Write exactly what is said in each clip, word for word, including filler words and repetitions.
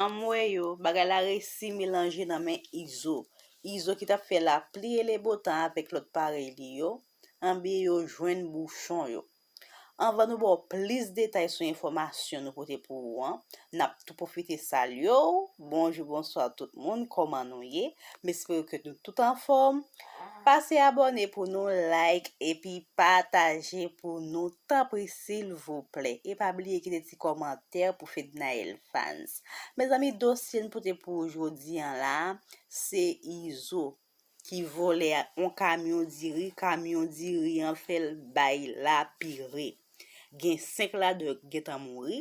Anmwey o, bagay la resi melanje nan men Izo. Izo ki t ap fè lapli e lebotan avèk lòt parèy li yo, anben yo jwenn bouchon yo. Anvan nou ba w plis detay sou enfòmasyon nou pote pou ou an, n ap tou pwofite salye w. Bonjou, bonswa tout moun, kòman nou ye? M espere ke nou tout anfòm. Pase abòne pou nou, like, epi pataje pou nou, tanpri, silvouplè. E pa bliye kite ti kòmantè pou Fednaelle Fans. Mezanmi, dosye n pote pou ou jodi an la, se Izo ki vòlè yon kamyon diri, kamyon diri an fè l bay lapire. Gen senk ladan yo ki gentan mouri,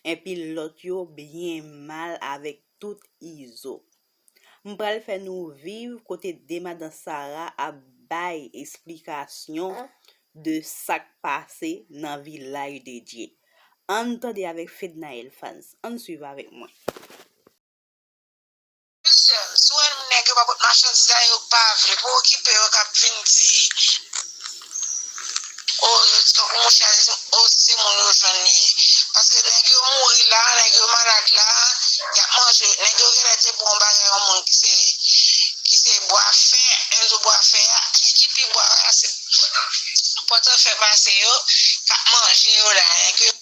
epi lòt yo byen mal avèk tout Izo. M pral fè nou viv kote de madan Sara ap bay esplikasyon de sa k pase nan vilaj de Dye. Ann tande avèk Fednaelle Fans. Ann swiv avèk mwen. Sou wè nèg yo pa pot machandiz la, yo pa vle pou okipe yo k ap vin di, o, yo t tankou mouche a, o, se moun yo jwenn li ye. Paske nèg yo mouri la, nèg yo malad la, y ap manje. Nèg yo genlè te pran yon bagay yon moun ki se, ki se bwafen, lè m di w bwafen an, ki pi bwa a, se pòtòfè pase yo, k ap manje yo la. Nèg yo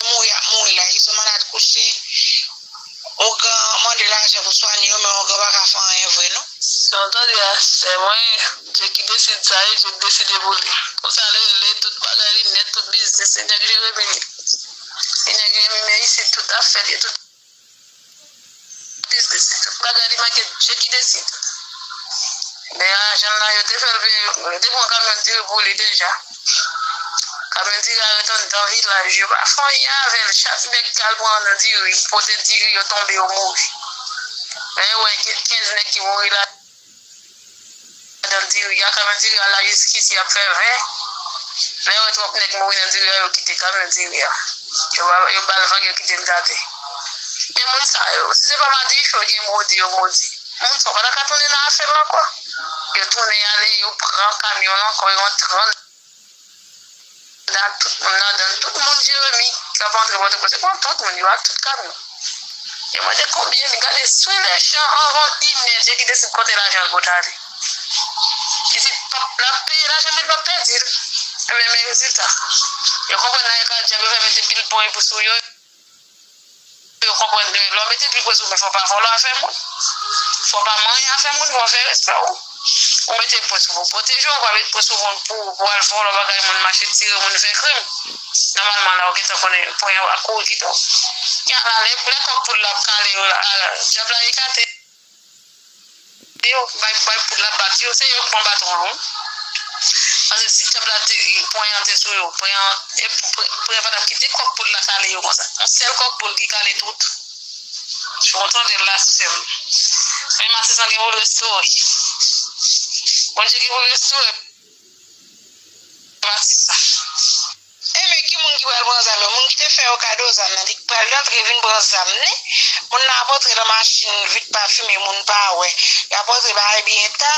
mouri ap mouri la, Izo malad kouche. Ougan mande lajan pou swanye yo, men Ougan pa ka fè anyen vre non. Sa w tande a, sè mwen, Dye ki deside sa, e Dye k deside pou li. Konsa l rele, tout bagay li nèt, tout biznis, se nèg Jeremi li. Se nèg Jeremi, men isit tout afè li, tout biznis li, tout bagay li make, Dye ki deside. Men ajan l la, yo te fè l peye, yo te pran kamyon diri pou li deja. Kamyon diri a ret anndan vilaj, yo pa fè anyen avè l. Chak nèg k al pran diri, pote diri, yo tonbe, yo mouri. Lè yo wè gen kenz nèg ki mouri la, nan diri a, kamyon diri a la jiskisi ap fè ven. Lè yo wè twòp nèg mouri nan diri a, yo kite kamyon diri a. Yo ba, yo ba l vag, yo kite l gate. Men moun sa yo, si se pa madichon gen modi, yo modi. Moun sa yo pa ta ka tounen nan afè l ankò. Yo tounen ale, yo pran kamyon l ankò, yo antre anndan. Tout moun ladan l, tout moun Jeremi k ap antre Pòtoprens, se pran tout moun yo ak tout kamyon. E mwen te konbyen li gade sou lechan anvan inè, Dye ki deside kote lajan l pote ale. Li di p ap, l ap peye lajan l, li p ap pèdi l. Ebyen, men rezilta. Yo konprann nan e ka dyab, yo fè mete pil pwen epou sou yo. Yo konprann ke lè w mete pil pwen sou moun, fò w pa vòlò afè moun. Fò w pa manyen afè moun, fò w fè respè w. Ou mete pwen sou pou pwoteje w, ou pa mete pwen sou moun pou, pou al vòlò bagay moun, mache tire moun, fè krim. Nòmalman la, ou gentan konnen pwen an ap kouri kite w. Kounya la, lè, lè kòk poul la ap kale yo la, dyab la ekate. Se yo k bay, bay poul la bat yo, se yo k pran baton an, wi. Paske si dyab la te, pwen an te sou yo, pwen an, e, pwen, pwen an pa t ap kite kòk poul la kale yo konsa. Yon sèl kòk poul ki kale tout. Ou tande l la, sè m. Men Matis lan gen pou l restore. Bondye gen pou l restore. Pati sa. E men ki moun ki pral pran zam yo? Moun ki te fè yo kado zam nan, li pral rantre vin pran zam li. Moun nan ap antre nan machin vit pa fimen, moun pa wè. Y ap antre bagay byen ta.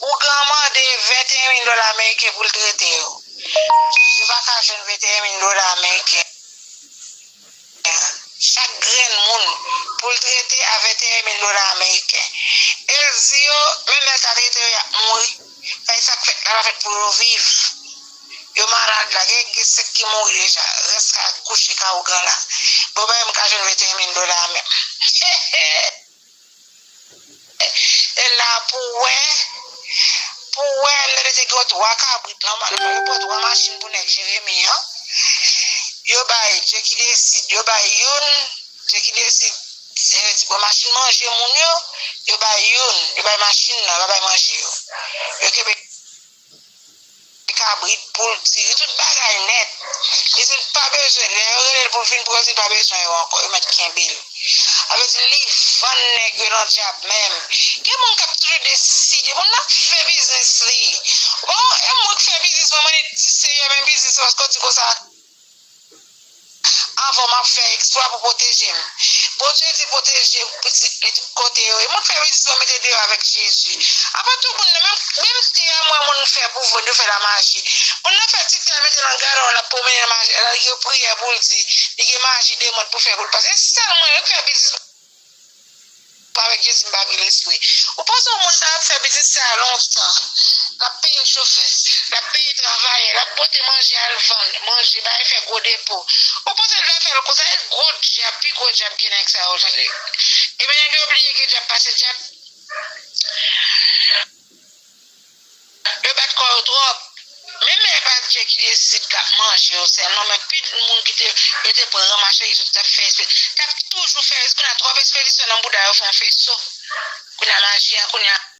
Ougan mande venteyen mil dola ameriken pou l trete yo. Yo pa ka jwenn venteyen mil dola ameriken. Chak grenn moun pou l trete a venteyen mil dola ameriken. E l di yo, menm lè l ta trete yo, y ap mouri. Paske sa k fèt la pa fèt pou yo viv. Yo malad la, gen, gen senk ki mouri deja. Rès la kouche ka ougan la. Bon, pa menm ka jwenn venteyen mil dola menm. E la pou wè, pou wè, lè te gen twa kabrit, nòmalman, yo pran twa machin pou nèg Jeremi an. Yo bay, Dye ki deside, yo bay youn, Dye ki deside, se yo di, bon, machin manje moun yo, yo bay youn, yo bay machin nan, yo pa bay manje yo. Yo kenbe kabrit, poul, diri, tout bagay nèt. Li di l pa bezwen, lè yo rele l pou l vin pran, li di l pa bezwen yo ankò, yo mèt kenbe l. Sa vle di li vann nèg yo nan dyab menm. Gen moun k ap toujou deside, moun nan ap fè biznis li. Bon, e moun k fè biznis, mwen mande di serye menm biznis, paske w di konsa. anvan m ap fè eksplwa pou pwoteje m. Bondye di pwoteje pitit li tout kote yo ye. Moun k fè biznis mwen mete deyò avèk Jezi. Apa tout moun nan, menm, menm tè a m wè moun fè pou vann, yo fè la maji. Moun nan fè ti tè l mete nan gadon l ap pwomennen nan maji, l al gen priyè pou l di, li gen maji demwòt pou fè pou l pase. E sèl mwen wi k fè biznis avèk Jezi m pa gen lespri. Ou panse yon moun sa ap fè biznis sa lontan? L ap peye chofè, l ap peye travayè, l ap pote manje al vann, manje, bay fè gwo depo. Ou panse l va fè l konsa? E gwo dyab, pi gwo dyab ke nèg sa yo. Ebyen nèg yo bliye gen dyab pase dyab. Yo bat kò yo twòp. Menm lè e pa Dye ki desid k ap manje yo sèlman, men pi moun ki te, yo te pran mache yo t ap fè espe, t ap toujou fè espe, kounye a twòp espedisyon nan bouda yo fè yon feso. Kounye a maji an, kounye a